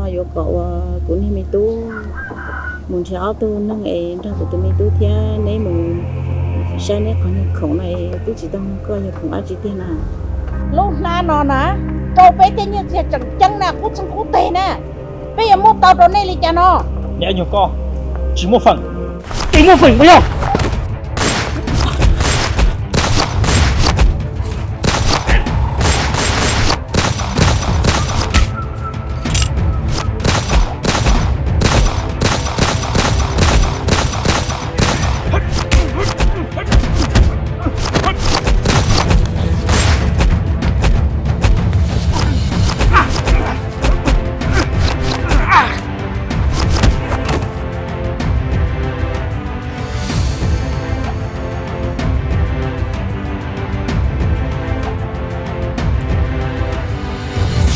Yuav kom uas kuv niag me tub mus nrhiav ob tug neeg es nrog kuv tus me tub thiab neb mus saib neb qhov niag khoom no es twb tsis tau nug koj yog khoom dab tsi tiag na. Lub hnab no na, rau peb tej nyiaj txiag tseem ceeb na, kub txeeg kub teg na, peb yuav muab tau rau nej li cas no? Niam nyuag koj, tsis muaj feem. Tsis muaj feem puas yog?